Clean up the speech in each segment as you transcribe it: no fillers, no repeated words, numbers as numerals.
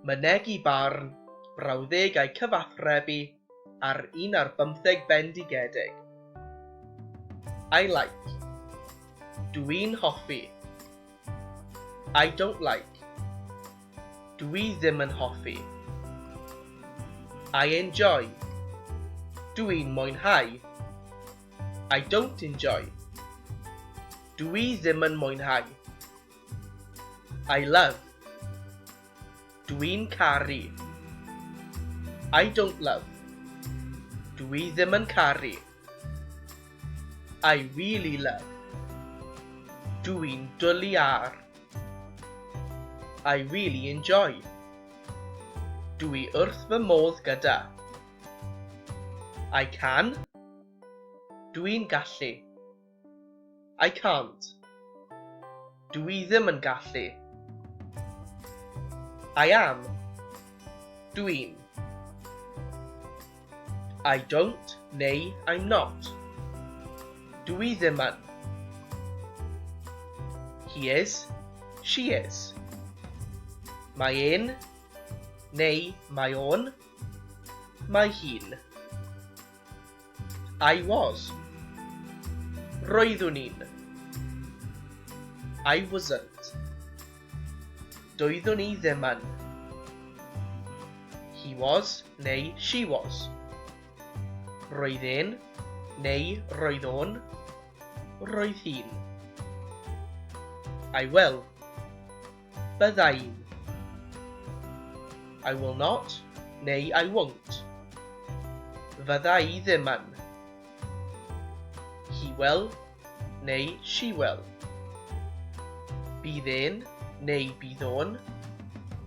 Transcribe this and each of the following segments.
Mynegi barn, brawddegau cyfathrebu a'r un ar bymtheg bendigedig. I like. Dw i'n hoffi. I don't like. Dw i ddim yn hoffi. I enjoy. Dw i'n mwynhau. I don't enjoy. Dw i ddim yn mwynhau. I love. Dw i'n caru. I don't love. Dw i ddim yn caru. I really love. Dw i'n dwlu ar. I really enjoy. Dw i wrth fy modd gyda. I can. Dw i'n gallu. I can't. Dw i ddim yn gallu. I am. Dw i'n. I don't neu I'm not. Dw i ddim yn. He is. She is. Mae e'n neu mae o'n. Mae hi'n. I was. Roeddwn i'n. I wasn't. Doeddwn i ddim yn. He was neu she was. Roedd e'n neu roedd o'n. Roedd hi'n. I will. Bydda i'n. I will not neu I won't. Fydda i ddim yn. He will neu she will. Bydd e'n neu bydd o'n.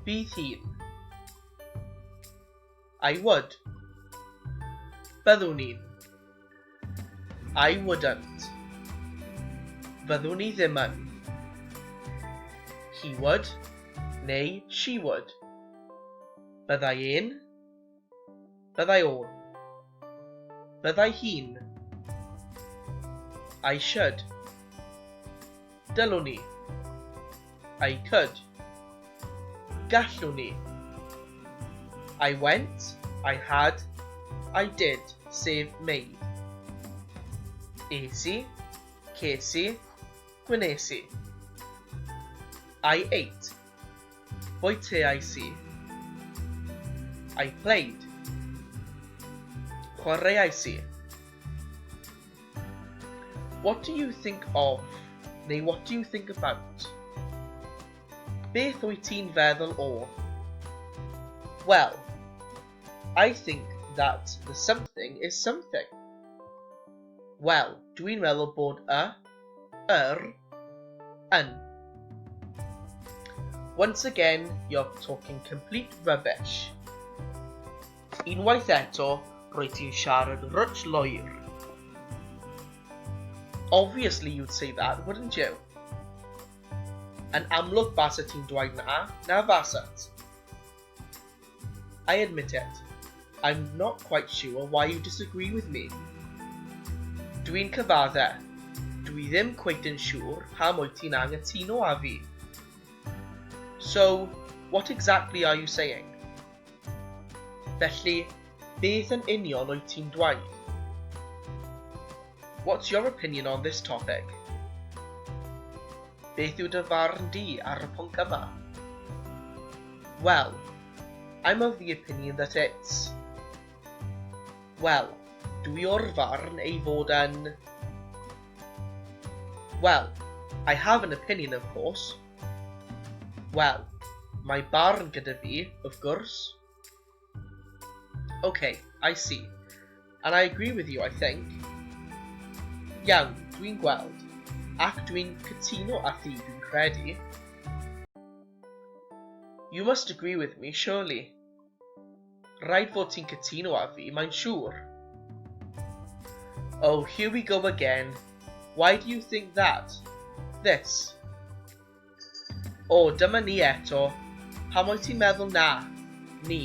Bydd hi'n. I would. Byddwn i'n. I wouldn't. Fyddwn i ddim yn. He would neu she would. Byddai e'n. Byddai o'n. Byddai hi'n. I should. Dylwn i. I could. Gallwn i. I went, I had, I did, sef made. Es i, ces i, gwnes i. I ate. Bwyteais i. I played. Chwaraeais i. What do you think of? Neu what do you think about? Beth wyt ti'n feddwl o? Well, I think that the something is something. Wel, dwi'n meddwl bod y, yr, yn. Once again, you're talking complete rubbish. Unwaith eto, rwyt ti'n siarad rwtsh lwyr. Obviously you'd say that, wouldn't you? Yn amlwg basat ti'n dweud na, na fasat? I admit it, I'm not quite sure why you disagree with me. Dwi'n cyfadde, dwi ddim cweit yn siŵr pam wyt ti'n anghytuno â fi. So, what exactly are you saying? Felly, beth yn union wyt ti'n dweud? What's your opinion on this topic? Beth yw dy farn di ar y pwnc yma? Well, I'm of the opinion that it's... Wel, dwi o'r farn ei fod yn... Well, I have an opinion of course. Wel, mae barn gyda fi, wrth gwrs. Ok, I see. And I agree with you, I think. Iawn, dwi'n gweld. Ac dwi'n cytuno â thi, dwi'n credu. You must agree with me, surely. Rhaid fod ti'n cytuno â fi, mae'n siŵr. Oh, here we go again. Why do you think that? This. O, dyma ni eto. Pam wyt ti'n meddwl na? Ni.